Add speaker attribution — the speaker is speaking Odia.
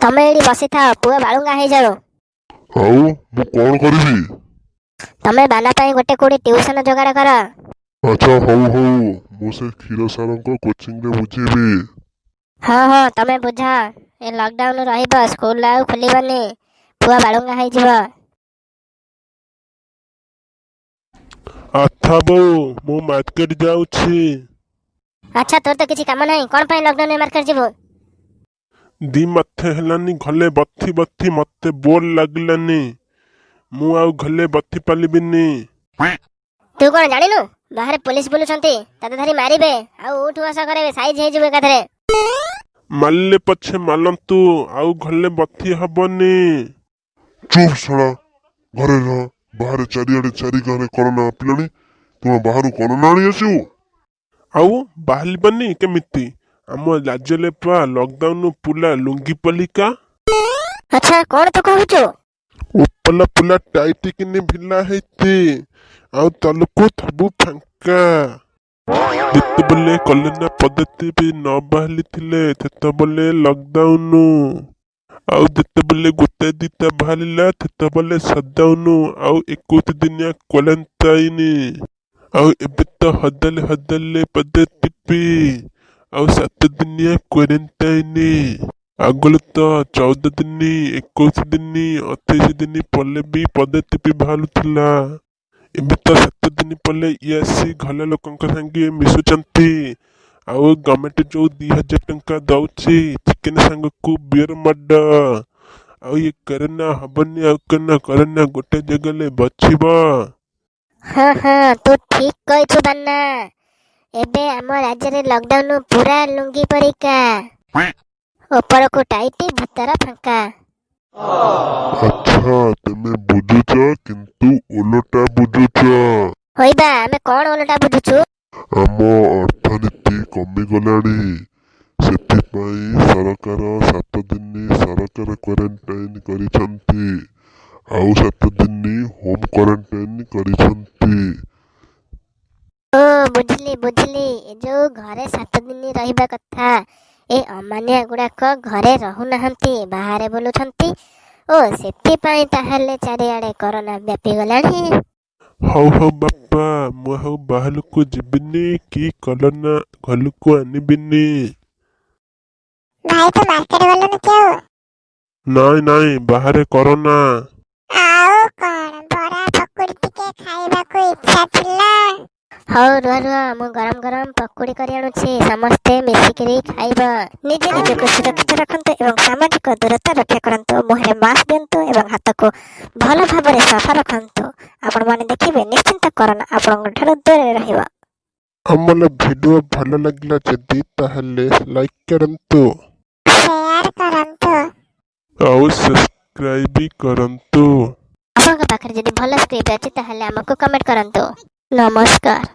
Speaker 1: ତମେ ଏଇଠି ବସିଥାଅ, ପୁଅ ବାଳୁଙ୍ଗା ହେଇଯାଉ।
Speaker 2: ଆଉ ମୁଁ କଣ କରିବି?
Speaker 1: ତମେ ବାନା ପାଇଁ ଗୋଟେ କୋଉଠି ଟ୍ୟୁସନ ଯୋଗାଡ଼ କର।
Speaker 2: ଆଚ୍ଛା, ହଉ ହଉ, ମୁଁ ସେ କ୍ଷୀର ସାରଙ୍କ କୋଚିଂରେ ବୁଝିବି।
Speaker 1: ହଁ ହଁ, ତମେ ବୁଝ। ଏ ଲକଡାଉନ ରହିବ, ସ୍କୁଲ ଆଉ ଖୋଲିବନି, ପୁଅ ବାଳୁଙ୍ଗା ହେଇଯିବ।
Speaker 3: ଆଚ୍ଛା ବୋଉ, ମୁଁ ମାର୍କେଟ ଯାଉଛି।
Speaker 1: ଆଚ୍ଛା, ତୋର ତ କିଛି କାମ ନାହିଁ, କଣ ପାଇଁ ଲକଡାଉନରେ ମାର୍କେଟ ଯିବୁ?
Speaker 3: 2 ମାସେ ହେଲାନି ଘଲେ ବଥି ବଥି ମତେ ବୋର ଲାଗିଲାନି। ମୁଁ ଆଉ ଘଲେ ବଥି ପାରିବିନି।
Speaker 1: ତୁ କଣ ଜାଣିନୁ, ବାହାରେ ପୋଲିସ ବୁଲୁଛନ୍ତି, ତତେ ଧରି ମାରିବେ ଆଉ ଉଠୁ ବସ କରିବେ, ସାଇଜ ହେଇଯିବୁ ଏକାଥରେ।
Speaker 3: ମାରିଲେ ପଛେ ମାରନ୍ତୁ, ଆଉ ଘଲେ ବଥି ହବନି।
Speaker 2: ଚୁପ୍ ଶଳା, ଘରେ ରହ। ବାହାରେ ଚାରିଆଡେ ଚାରି ଗାଁରେ କରୋନା ବ୍ୟାପିଲାଣି, ତୁମ ବାହାରୁ କରୋନା ଆଣି ଆସିବୁ?
Speaker 3: ଆଉ ବାହାରିବନି କେମିତି? ଆମ ରାଜ୍ୟରେ ପା ଲକଡାଉନ ପୁଲା ଲୁଙ୍ଗି ପଲିକା।
Speaker 1: ଆଚ୍ଛା, କଣ ତୁ କହୁଛୁ?
Speaker 3: ଉପଲ ପୁଲା ଟାଇଟ୍ କିନି ଭିଲା ହେଇଛି ଆଉ ତଲକୁ ସବୁ ଫାଙ୍କା। ଯେତେବେଳେ କଲୋନା ପଦ୍ଧତି ବି ନ ବାହାରିଥିଲେ, ସେତେବେଳେ ଲକଡାଉନ, ଆଉ ଯେତେବେଳେ ଗୋଟେ ଦିଟା ବାହାରିଲା, ସେତେବେଳେ ସଟଡାଉନ ଆଉ 21 ଦିନିଆ କ୍ୱାରେଣ୍ଟାଇନ। ଆଉ ଏବେ ତ ହଦଲେ ହଦଲେ ପଦ୍ଧତି ଆଉ 7 ଦିନିଆ କ୍ୱାରେଣ୍ଟାଇନ। ଆଗରୁ ତ 14 ଦିନ, 21 ଦିନ, 28 ଦିନ ପରେ ବି ପଦ୍ଧତି ବାହାରୁଥିଲା। ଏବେ ତ 7 ଦିନ ପରେ ଇଏ ଆସି ଘର ଲୋକଙ୍କ ସାଙ୍ଗେ ମିଶୁଛନ୍ତି। ଆଉ ଗଭର୍ଣ୍ଣମେଣ୍ଟ ଯୋଉ 2000 ଟଙ୍କା ଦଉଛି, ଚିକେନ ସାଙ୍ଗକୁ ବିୟର ମାଡ଼। ଆଉ ଇଏ କରୋନା ହବନି ଆଉ କରୋନା? କରୋନା ଗୋଟେ ଜାଗାରେ ବଚିବ।
Speaker 1: ହଁ ହଁ, ତୁ ଠିକ କହିଛୁ ବାନା। ଏବେ ଆମ ରାଜ୍ୟରେ ଲକଡାଉନ ପୁରା ଲୁଙ୍ଗି ପରିକା, ଉପରକୁ ଟାଇଟ୍, ଭିତର ଫାଙ୍କା।
Speaker 2: ଆଚ୍ଛା, ତମେ ବୁଝୁଛ, କିନ୍ତୁ ଓଲଟା ବୁଝୁଛ।
Speaker 1: ହୋଇବା, ଆମେ କଣ ଓଲଟା ବୁଝୁଛୁ?
Speaker 2: ଆମ ଅର୍ଥନୀତି କମିଗଲାଣି, ସେଥିପାଇଁ ସରକାର 7 ଦିନ ସରକାର କ୍ୱାରେଣ୍ଟାଇନ କରିଛନ୍ତି ଆଉ 7 ଦିନ ହୋମ କ୍ୱାରେଣ୍ଟାଇନ କରିଛନ୍ତି।
Speaker 1: ଓ, ବୁଝିଲି ବୁଝିଲି। ଏ ଯୋଉ ଘରେ 7 ଦିନ ରହିବା କଥା, ଏ ଅମାନିଆ ଗୁଡାକ ଘରେ ରହୁନାହାନ୍ତି, ବାହାରେ ବୁଲୁଛନ୍ତି। ଓ, ସେଥିପାଇଁ ତାହେଲେ ଚାରିଆଡେ କରୋନା ବ୍ୟାପିଗଲାଣି।
Speaker 3: ହଉ ହଉ ବାପା, ମୁଁ ଆଉ ବାହାରକୁ ଯିବିନି କି କରୋନା ଘରକୁ ଆଣିବିନି।
Speaker 4: ଭାଇ, ତୁ ମାର୍କେଟ ଗଲୁନି କି ଆଉ?
Speaker 3: ନାଇଁ ନାଇଁ, ବାହାରେ କରୋନା।
Speaker 4: ଆଉ କଣ, ବରା ପକୁଡି ଟିକେ ଖାଇବାକୁ ଇଚ୍ଛା ଥିଲା।
Speaker 1: ହଉ ରୁହ ରୁହ, ମୁଁ ଗରମ ଗରମ ପକୁଡ଼ି କରି ଆଣୁଛି, ସମସ୍ତେ ମିଶିକିରି ଖାଇବ। ନିଜେ ନିଜକୁ ସୁରକ୍ଷିତ ରଖନ୍ତୁ ଏବଂ ସାମାଜିକ ଦୂରତା ରକ୍ଷା କରନ୍ତୁ। ମୁହଁରେ ମାସ୍କ ଦିଅନ୍ତୁ ଏବଂ ହାତକୁ ଭଲ ଭାବରେ ସଫା ରଖନ୍ତୁ। ଆପଣମାନେ ଦେଖିବେ, ନିଶ୍ଚିନ୍ତ କରୋନା ଆପଣଙ୍କ ଠାରୁ ଦୂରରେ ରହିବ।
Speaker 3: ଆମର ଭିଡ଼ିଓ ଭଲ ଲାଗିଲା ଯଦି, ତାହେଲେ ଲାଇକ୍ କରନ୍ତୁ,
Speaker 4: ସେୟାର କରନ୍ତୁ,
Speaker 3: ଆଉ ସବସ୍କ୍ରାଇବ୍ ବି କରନ୍ତୁ।
Speaker 1: ଆପଣଙ୍କ ପାଖରେ ଯଦି ଭଲ ସ୍କ୍ରିପ୍ଟ ଅଛି, ତାହେଲେ ଆମକୁ କମେଣ୍ଟ କରନ୍ତୁ। ନମସ୍କାର।